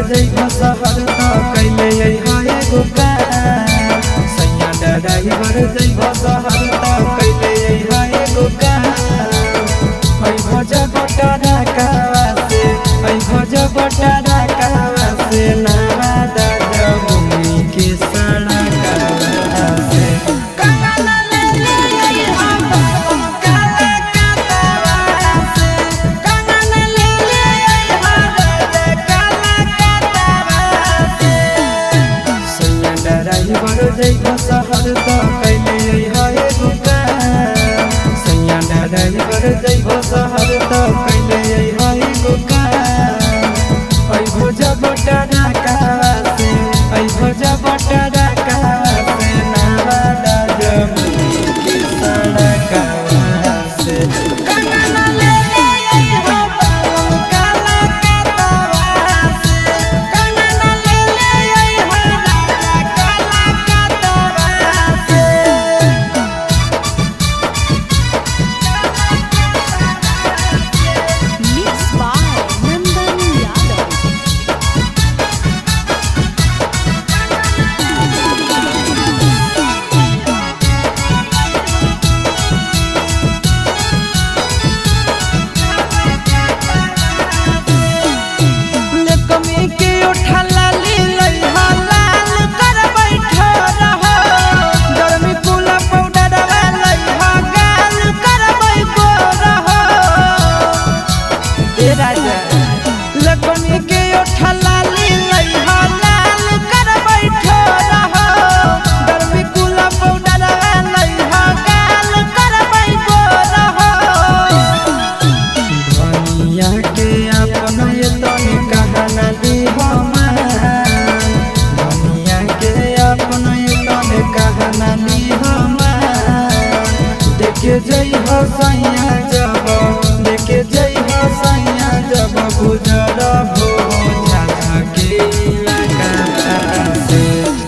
जइबो शहर त कैले अइहा एगो काम। सैया ड्राइवर जइबो शहर त कैले अइहा एगो काम। ऐ भज बटरा कावा से, ऐ भज बटरा कावा से, नावा दादा भूमि के सड़ा कावा से। कंगना ले ले अइहा बाबू काला कातावा से, कंगना ले ले अइहा दादा काला कातावा से। सैया ड्राइवर जइबो शहर त कैले अइहा एगो काम। सैया ड्राइवर जइबो शहर त कैले अइहा एगो काम। ऐ भोज बटरा कावा से, ऐ भोज बटरा कावा से, नावा दादा मुनि के सड़ा कावा से। कंगना ले ले अइहा बाबू काला कातावा से, कंगना ले ले अइहा दादा काला कातावा से। Mixed by Nandan Yadav. कमी के उठा लाली लइहा लाल कर बैठो रहो। गर्मी कुला पाउडर लइहा गाल कर बैठो रहो। ए राजा लकमी के उठा लाली लइहा लाल कर बैठो रहो। गर्मी कुला पाउडर लइहा गाल कर बैठो रहो। धनिया के अपन ये तनी कहना दी धनिया के अपन ये तनी कहना दी देखे जई हो सैया जब, देखे जई हो सैया जब गुजर भो झाझा के इलाका से।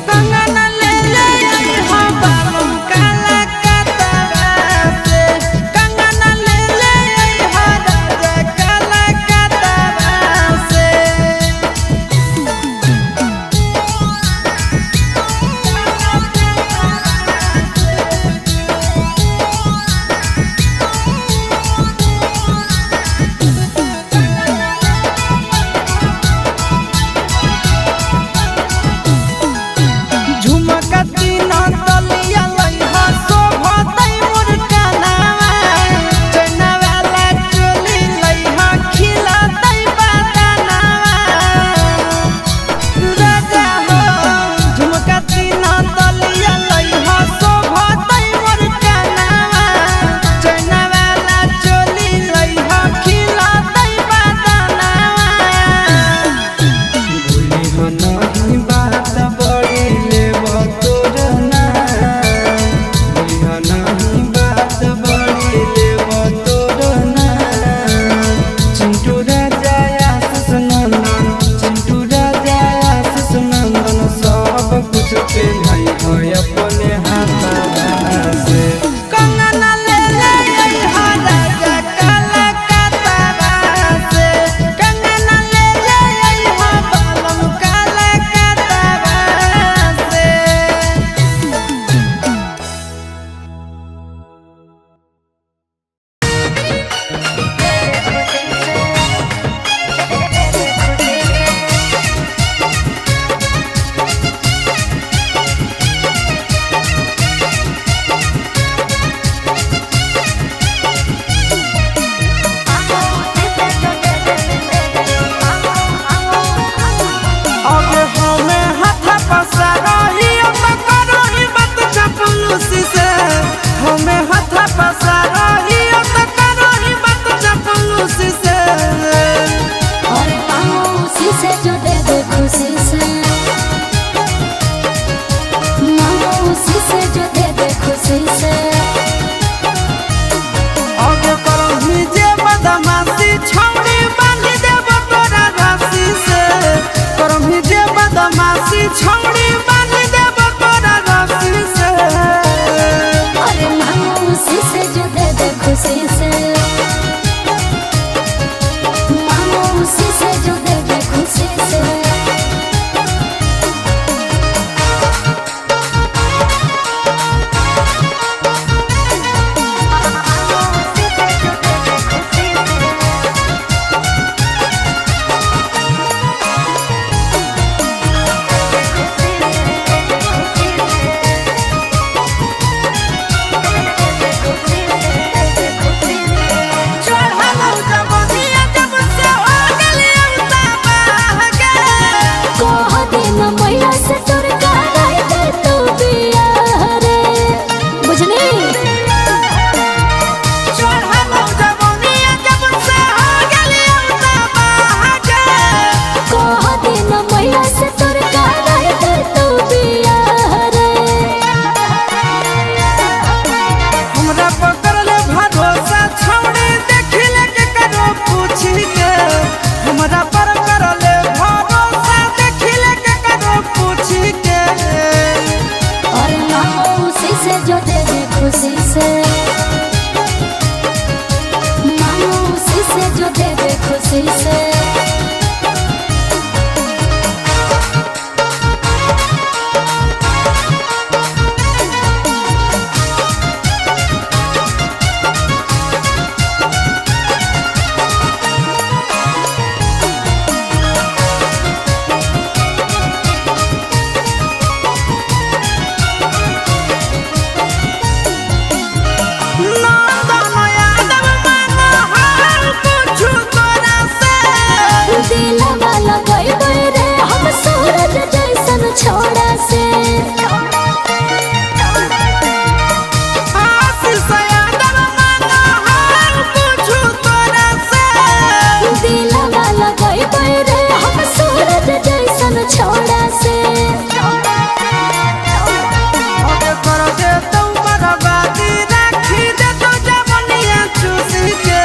कंगना ले ले अइहा बाबू काला कातावा से, कंगना ले ले अइहा राजा काला कातावा से। झुमका तीन तलिया लइहा शोभतै मोर कनावा। चनवाला चोली लइहा खिलतै बदनावा। राजा हो झुमका तीन तलिया लइहा शोभतै मोर कनावा। चनवाला चोली लइहा खिलतै बदनावा। भूली हो नहीं बात बड़ी लेब तोर नाम। भूली हो नहीं बात बड़ी लेब तोर नाम। चिंटू राजा आशीष नंदन, चिंटू राजा आशीष नंदन, सब कुछ पे नहीं हो अपने हाथ से। कंगना ले ले अइहा राजा काला कातावा से, कंगना ले ले अइहा बालम काला अपना मैया से तोर कराई दे तू बियाह रे। हमरा पकड़ ले भरोसा छौड़ी देखिले के करो पूछी के, हमरा पर कर ले भरोसा देखिले के करो पूछी के। और मांगो उसी से जो दे दे खुशी से, मांगो उसी से जो दे दे खुशी से। नंदन यादव मांगो हाल कुछु तोरा से, दिलवा लगैबै रे हम सूरज जैसन छोड़ा से। आशीष यादव मांगो हाल कुछु तोरा से। दिलवा लगैबै रे हम सूरज जैसन छोड़ा से। ओके कर दे तू बर्बादी राखी दे तू जवनिया चूसी के,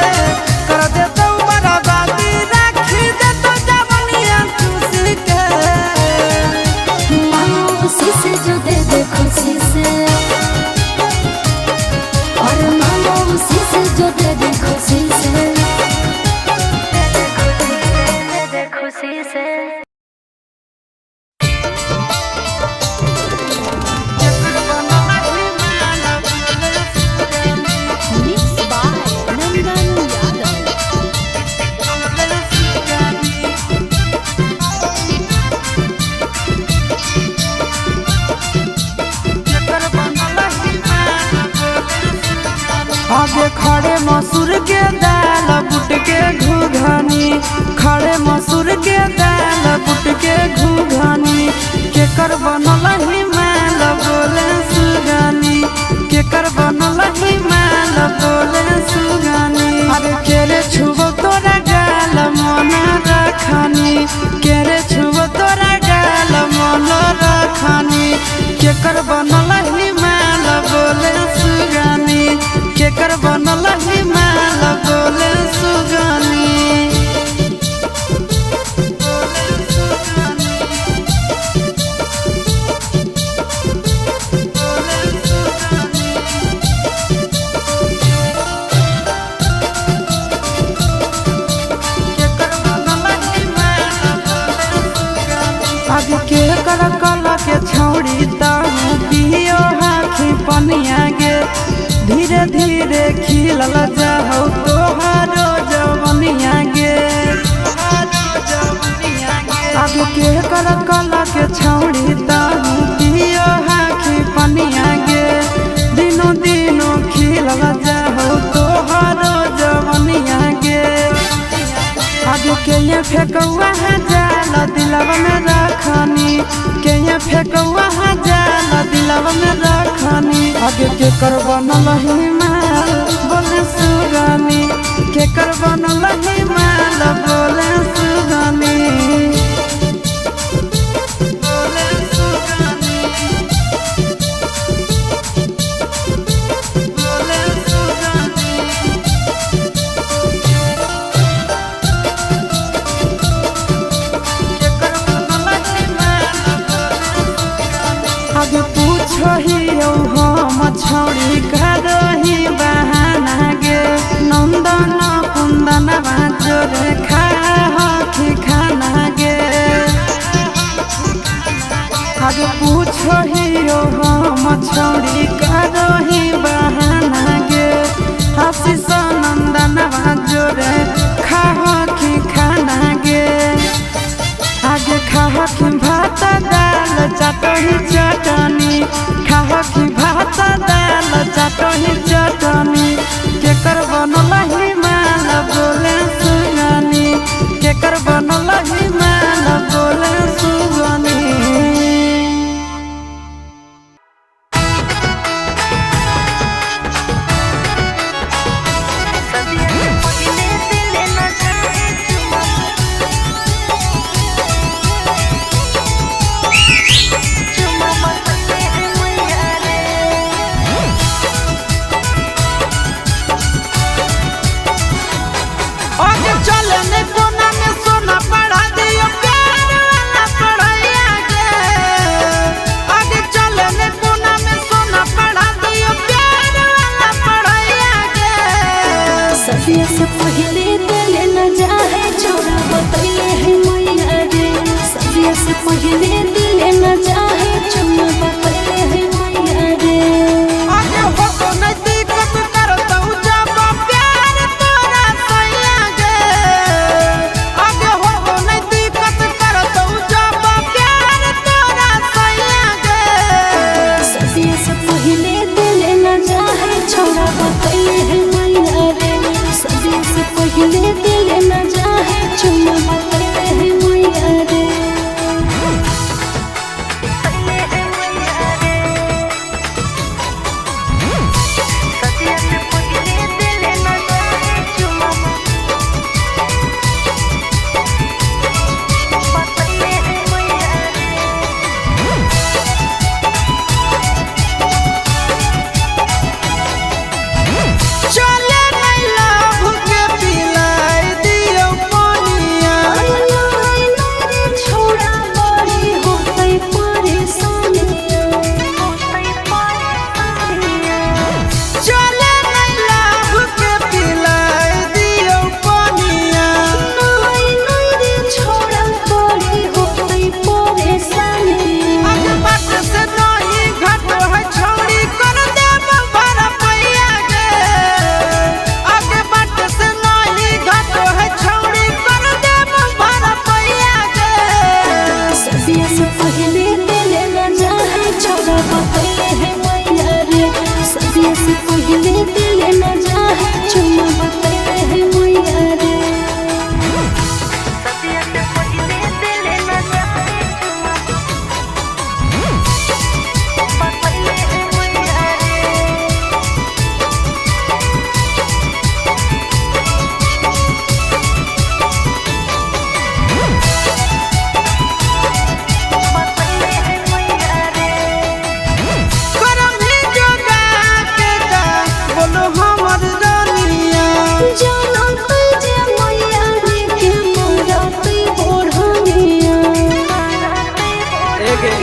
कर दे तू बर्बादी राखी दे तू जवनिया चूसी के। मांगो उसी से जो दे दे खुशी से, और मांगो उसी से जो दे दे खुशी से, दे दे खुशी से। Mixed by Nandan Yadav. आगे खड़े मसूर के दाल बुट के घुघनी, खड़े मसूर के दाल बुट के घुघनी, केकर बनल ही माल बोले सुगानी, केकर बनल ही माल बोले सुगानी। अरे केरे छुबो तोरा गाल मन रखनी, केरे छुबो तोरा गाल मन रखनी, केकर बनल ही माल बोले सुगानी, केकर बनल ही माल बोले सुगानी। आगे के कर कल के छौड़ी ताऊ पियो हाथी पनिया गे, धीरे धीरे खिलल जाहु तोहारो जवनिया गे। आगे के कर कल के छौड़ी ताऊ पियो हाथी पनिया गे, दिनो दिनो खिलल जाहु तोहारो जवनिया गे। आगे के ये फेकौआ है जाल दिलवा में रखनी, के ये फेकौआ है जाल दिलवा में रखनी। आगे के कर बनल ही माल बोले सुगानी, के कर बनल ही माल बोले सुगानी। बोले सुगानी, बोले सुगानी। आगे पूछो ही हम छौड़ी करही बहाना गे, नंदन कुंदन जोरे खा खाना गे। आगे पूछो ही हम छौड़ी करही बहाना गे, आशीष नंदन जोरे खा खाना गे। आगे खाहकी भात दाल चटनी चटनी, खाहकी भात दाल चटनी चटनी, केकर बनल ही माल बोले सुगानी, केकर बनल ही माल बोले सुगानी। पहिले दिल न जाए चुमा। पहले दिले न जाहे चुम्मा बतैले है मैया रे। आगे होतो नहीं दिक्कत करतौ जब प्यार तोरा सैया गे। आगे होतो नहीं दिक्कत करतौ जब प्यार तोरा सैया गे। सदिया से पहले दिले न जाहे छोड़ा बतैले है मैया रे। सदिया से पहले दिले न जाहे चुम्मा बतैले है मैया रे। चले नहीं लाभ के पिलाई दियो पानिया। छोड़ा बड़ी होतै परेशानिया। चले नहीं लाभ के पिलाई दियो पानिया। नहीं नहीं रे छोड़ा बड़ी होतै परेशानिया। अग बाट से नहीं घट है छौड़ी कर देब भरा पैया गे। अग बाट से नहीं घट है छौड़ी कर देब भरा पैया गे। सदिया से पहले दिले न जाहे छोड़ा बतैले है मैया रे। सदिया से पहले दिले न जाहे चुम्मा बतैले है मैया रे। करम ही जोगा के का बोलो हमर रानिया। जानत जे मैया रे के मरत बोढ़निया। एगे